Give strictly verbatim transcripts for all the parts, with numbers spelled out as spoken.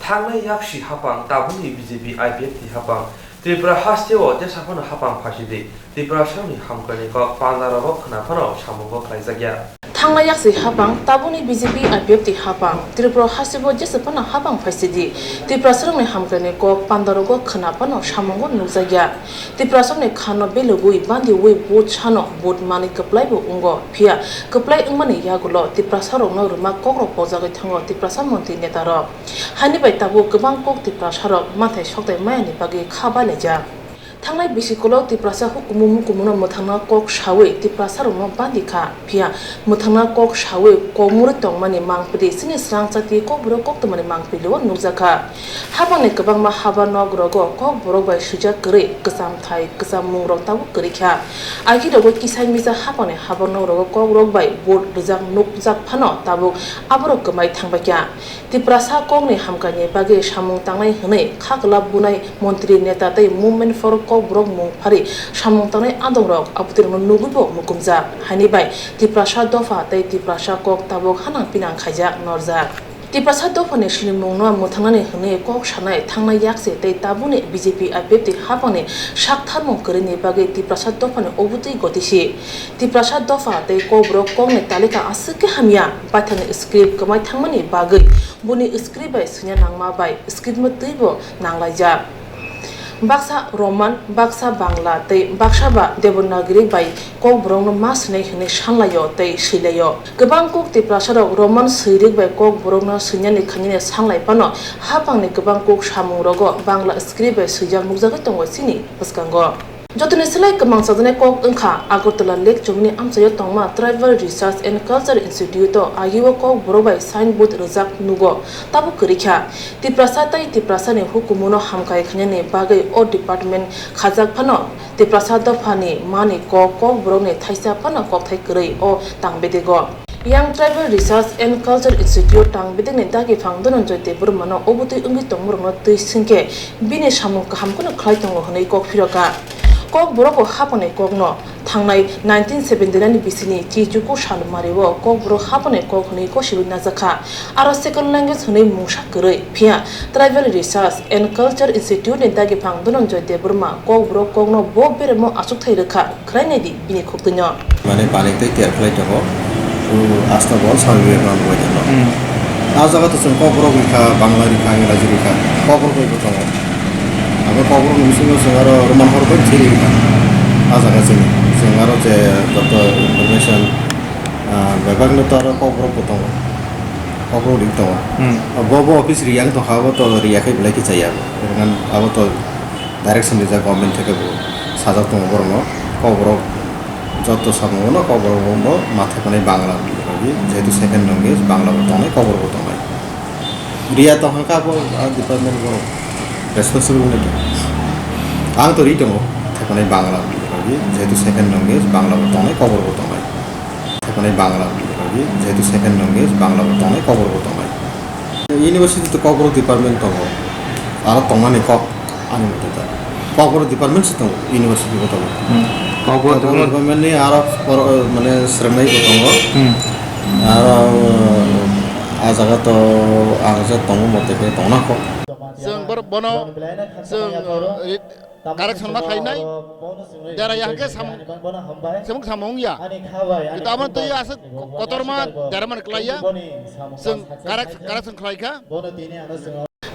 Thangnai yaksi hapang tabukni B J P I P F ni hapang. Tripura hasteo jesa phano hapang phaisidi. Tiprasarokni hamkraini kok pandarogo khwna phano samungo khlaijakya. Thangnai yaksi hapang tabukni B J P I P F ni hapang. Tripura hasteo jesa phano hapang phaisidi. Tiprasarokni hamkraini kok pandarogo khwna phano samungo nukjakya. Tiprasarokni khano belogwi bandiwi vote sano vote manwi kwplaibo wngo. Phiya kwplai wngmani yagulo Tiprasarokno rwma kokrok pojagwi thango Tiprasa montri netarok. Hani bai tabuk kwbang kok Tiprasarok manthai sokthai mayani bagwi kha bailaijak. Thangnai bisi kolok Tiprasa hukumu mukumuno mwthangna kok sawi Tiprasarokno bandi kha. Phiya mwthangna kok sawi kokmuri tongmani mangpili chini srang chati kokborok koktwmani mangpilio nukjakha. Hapangni kwbangma haba nok rogo kokborok bai swijak kwrwi kwcham thai kwcham mungrok tabuk kwrwi kha. Agi rogo kisai misa hapangni haba nok rogo kokrok bai vote rwjak nukjak phano tabuk aborok kwmai thangbaikha. Tiprasa kokni hamkraini bagwi samung tangnai hwnwi kha kwlap bunai montri neta tei Movement for Kokborok mung phari samung tangnai adongrok abotwirokno nugwibo mukumjak. Haini bai Tiprasa dopha tei Tiprasa kok tabuk hanang pinang khaijak norjak. Tiprasa dophani sinimungno mwthangnani hwnwi kok sanai thangnai yakse tei tabukni B J P I P F ni hapangni saktharmung kwrwini bagwi Tiprasa dophani obotwi gotisi. Tiprasa dopha tei kokborok kokni talika aswk khe hamya, baithangni script kwmai thangmani bagwi buni script bai swina nangma bai scriptno twibo nanglaijak. Baksa Roman, baksa Bangla tei baksa ba Devanagari bai kokborokno ma swinai hwnwi sanlaio tei swilaio. Kwbang kuk Tiprasarok Roman swirik bai kokborokno swinani khainani sanglai phano hapangni kwbang kuk samungrogo Bangla script bai swijak nukjagwi tongo chini bwskango. Jotoni slai kwmang chajaknai kok wngkha Agartala Lake chomoni amchaio tongma Tribal Research and Culture Institute-o agio kokborok bai signboard rwjak nugo, tabuk kwrwi kha. Tiprasa tei Tiprasani hukumuno hamkai khainani bagwi o department khajak phano Tiprasa dophani mani kok kokborokni thaisa phano kokthai kwrwi o tangbedego. Young Tribal Research and Culture Institute tangbedegni dagiphang Dhananjay Debbarmano obotwi wngwi tongmorokno twi swngkhe bini samung kaham kheno khlai tongo hwnwi kok phirokha. Kokborok o hapangni kokno thangnai nineteen seventy nine ni bisini chichuku salmario kokborok hapangni kok hwnwi gosiwi najakha. Aro second language hwnwi mungsa kwrwi. Phiya Tribal Research and Culture Institute ni dagiphang Dhananjay Debbarma kokborok kokno bo beremo achukthai rwkha. Khwlainai di bini khuktwino. Mane panik tei tiar khlai tongo. O asta bol sal wi ram bai tongo. Hmm. A jaga to chwng kokborok rikha, Bangla rikha, Ingraji rikha. Kokborok bai bo tongo. Abo kokborok ni bisingo chwng aro Roman hor bai thiri rikha. A jaga chini. Chwng aro je joto information, ah, bebak no to aro kokborok bo tongo. Kokborok ri tongo. Hmm. Bo bo office riyang tongkha, abo to riyakhai belai khe chaya. Abo to direction rijak government theke bo sajak tongo borokno, kokborok joto samungo no kokborok bo ma thaipanai Bangla rwdi, jehetu second language Bangla bo tongnai, kokborok bo tongnai. Riya tongkha khe abo a department borok responsible wngwi tongo. Ang to ri tongo thaipanai Bangla rwdi, jehetu second language Bangla bo tongnai, kokborok bo tongnai. Thaipanai Bangla rwdi, jehetu second language Bangla bo tongnai, kokborok bo tongnai. University to kokborok department tongo, aro tongmani kok. Ani mote ta. Kokborok department se tongo, university bo tongo. Hmm. Kokborok Kokborok department. Department ni aro por-, mane srwngnai bo tongo. Hmm. Aro, ah, jaga to ang je tongo mote khe tongna kho. Chwng bor-, bono chwng, eh, correction ma khlainai. Dera ya hwnkhe samung, samung samung ya. Kintu amo twi aswk kotorma dera man klaiya. Chwng correct-, correction khlaikha.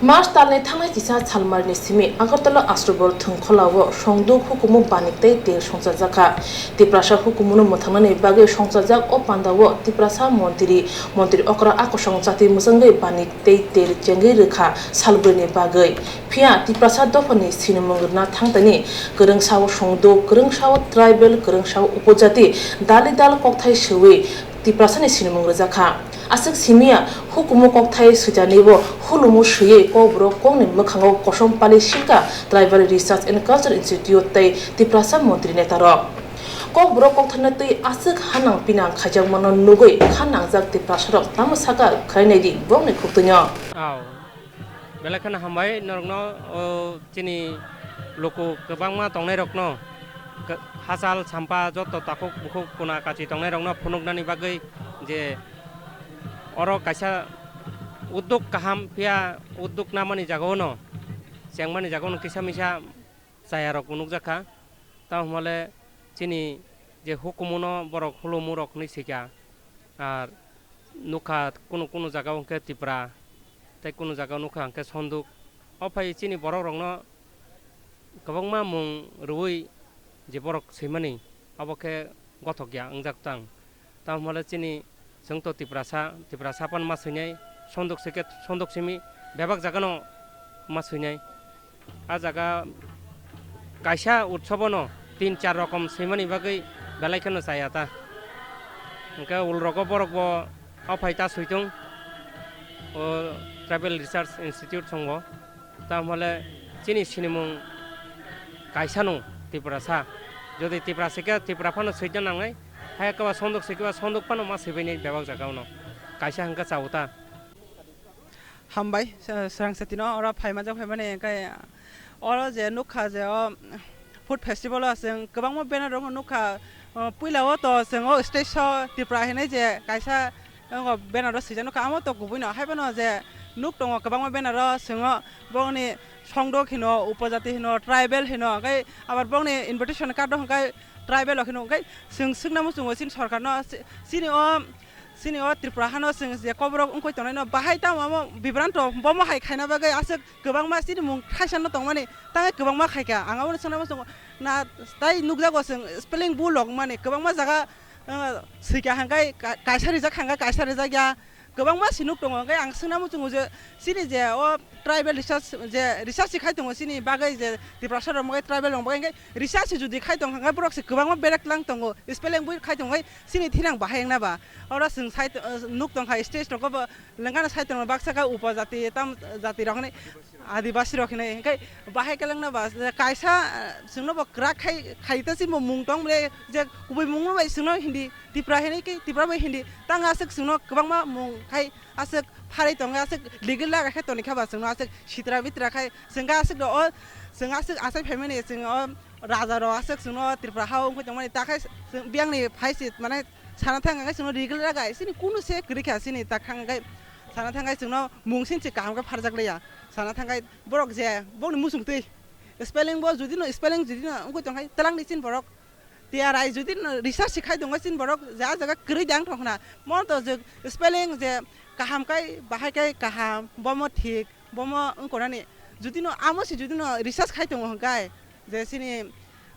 March talni thangnai kisa salmarni simi Agartala Asrobol thwngkholao songduk hukumu banik tei tel songchajakha. Tiprasa hukumuno mwthangnani bagwi songchajak o pandao Tiprasa montri, montri okra akosong chati mwchangwi banik tei tel chengwi rwkha salbrwini bagwi. Phiya Tiprasa dophani sinimung rwna thangtani kwrwngsao songduk, kwrwngsao tribal, kwrwngsao upojati dali dal kokthai swiwi Tiprasani sinimung rwjakha. Aswk simiya hukumu kokthai swichanibo hulumu swiwi kokborok kokni mwkhango kosom pali sikha Tribal Research and Culture Institute tei Tiprasa montri netarok. Kokborok koktharno twi aswk hanang pinang khaijakmano nugwi kha nangjak Tiprasarok tamo sakha khwlainai di bongni khuktwino. Belai kheno hambai norokno, o, chini luku kwbangma tongnairokno, k-, hachal sampa joto takhuk bukhuk kuna kachi tongnairokno phunuknani bagwi je oro kaisa Udduk kaham, phiya udduk namani jagao no, chengmani jagao no kisa misa chayarok bo nukjakha. Tamo hwnmale chini je hukumu no borok hulumu rok hinwi swikha, ar nukha kunu kunu jagao hwnkhe Tipra, tei kunu jagao nukha hwnkhe Sonduk. O phai chini borok rokno kwbangma mung rwui je borok swimani, abo khe gothok ya wngjak tang. Tamo hwnmale chini chwng to Tiprasa, Tiprasa phano ma swinai, Sonduk swikhe Sonduk simi bebak jagano ma swinai. A jaga kaisa utsobono tin char rokom swimani bagwi belai kheno chaya ta. Hwnkhe ulrogo borokbo o phai ta switung, o Tribal Research Institute thwngo. Tamo hwnmale chini sinimung kaisa no Tiprasa. Jodi Tipra swikhe Tipra phano swina nangnai, hai khe ba Sonduk swikhe ba Sonduk phano ma swibainai bebak jagao no. Kaisa hwnkhe chao ta. Hambai, sa-, swrang satino oro phaima jak phaimani hwnkhe oro je nukha je o food festival o chwng kwbangma banner rok nukha. O puila o to chwng o stage o Tripura hinwi je kaisa o banner o swijak nukha, amo to kubui no, haiphano je nuk tongo kwbangma banner o chwng o bongni Songdok hino, Upojati hino, tribal hino, hwnkhe abar bongni invitation card o hwnkhe tribal rok hino, hwnkhe chwng swkna muchungo chini sorkar no, chini o Chini o Tripura hano chwng je Kokborok wngkoi tongnai no bahai tamo omo bibranto bomo hai khaina bagwi aswk kwbangma chini mung thaisa no tongmani tangwi kwbangma khaikha. Ang abono swngna muchungo na tai nukjago chwng spelling bul rok wngmani kwbangma jaga, uh, swikha hwnkhe ka-, kaisa rijak hwnkhe kaisa rijak ya kwbangma sinuk tongo. Hwnkhe ang swngna muchungo je chini je o tribal research je research khai tongo chini bagwi je Tiprasa rok bagwi tribal rok bagwi hwnkhe research jodi khai tong hwnkhe borok se kwbangma berek lang tongo spelling bui khai tongo. Chini thinang bahai wngna ba. Oro chwng side, uh, nuk tongkha stage rogo bo lengkano side rok baksa khe upojati tam jati rok hinwi adibasi rok hinwi hwnkhe bahai khe wngna ba kaisa, uh, chwngno bo kwrak khai khai ta chini bo mung tong ble je kubui mung bai chwngno Hindi Tipra hinwi khe Tipra bai Hindi tang aswk chwngno kwbangma mung khai aswk pharwi tongo aswk legal laga khe toni kha ba chwngno aswk sitra bitra khai chwng khe aswk o chwng aswk achai phaimani chwng o raja rok aswk chwngno Tripura ha o wngkhe tongmani ta khai chwng biyangni phai se mane sana thang khe chwngno rigil ragai chini kunu se kwrwi kha chini ta khang khe sana thang khe chwngno mung sin se kaham khe pharjak liya sana thang khe borok je bongni muchung twi spelling bo judino spelling judino wngkhe tong khe twlangni chini borok tiya rai judino research se khai tongo chini borok ja jaga kwrwi dang thok hwna mo to je spelling je kaham kai bahai kai kaham bomo thik bomo wngkha nani judino amo se judino research khai tongo hwnkhe je chini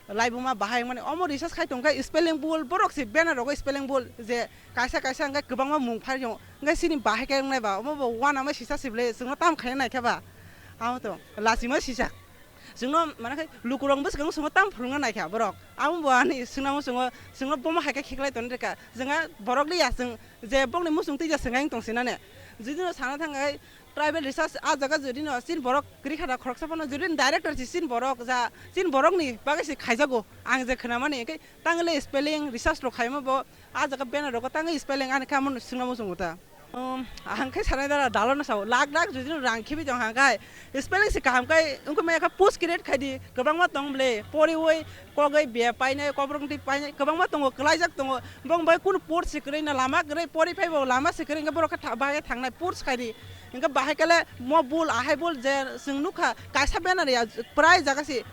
laibuma bahai wngmani omo research khai tongkha spelling bul borok se banner rogo spelling bul je kaisa kaisa hwnkhe kwbangma mung phai tongo hwnkhe chini bahai khe wngnai ba omo bo uanama sisa se bwle chwngno tam khaina naikha ba amo to lachima sisa chwngno mana khai lukurok bwskango chwngno tam phwrwngna naikha borok amo bo ani chwngno chwngno chwngno bomo hai khe khiklai toni rwkha chwngha borok liya chwng je bokni muchung twi ja chwngha wng tong sinane judino sana thangkhai Tribal research ah jaga jodi no chini borok kwrwi kha da khoroksa phano jodi no director si chini borok ja chini borok ni bagwi se khaijago ang je khwnamani hwnkhe tangwi le spelling research rok khaima bo ah jaga banner rogo tangwi spelling ani khe amo swngna muchungo ta. Um, ang khe sanai dara dalo no sao lak lak jodi no rang khibi tong hang khai spelling se kaham khai wngkhe maya khe post create khai di kwbangma tong ble poriwi kogwi B A painai, kobrok twi painai, kwbangma tongo, kwlaijak tongo. Bong bai kunu port se kwrwi na lama kwrwi, pori phai bo lama se kwrwi, hwnkhe borok khe tha-, bahai khe thangnai port se khai di. Hwnkhe bahai khe le mo bul, ahai bul je chwng nukha, kaisa banner ya, prai jaga se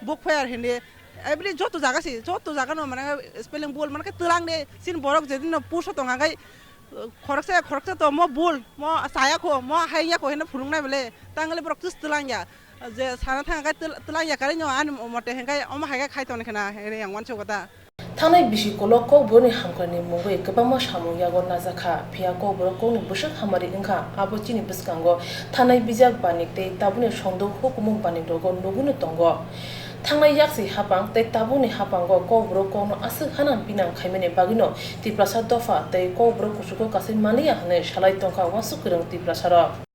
book fair hindi. Every joto jaga se, joto jaga no mane spelling bul mane khe twlang de, chini borok je dino port o tong hwnkhe, khoroksa ya khoroksa to mo bul, mo chaya kho, mo hai ya kho hino phunuknai bole, tang le borok tus twlang ya. Je sana thang khe twlang ya karwi no ani mote hwnkhe omo hai khe khai tongni khna hinwi ang uansukgo ta. Thangnai bisi kolok Kokborokni hamkrai ni mungwi kwbangma samung yago najakha, phiya Kokborok kokni bwswk hamari wngkha, abo chini bwskango thanai bijak banik tei tabukni songdok hukumu banik rogo nugwino tongo. Thangnai yaksi hapang tei tabukni hapango Kokborok kokno aswk hanang pinang khaimani bagwino Tiprasa dopha tei Kokborok kuchugo kasai manliya hwnwi salai tongkha uansuk kwrwng Tiprasarok.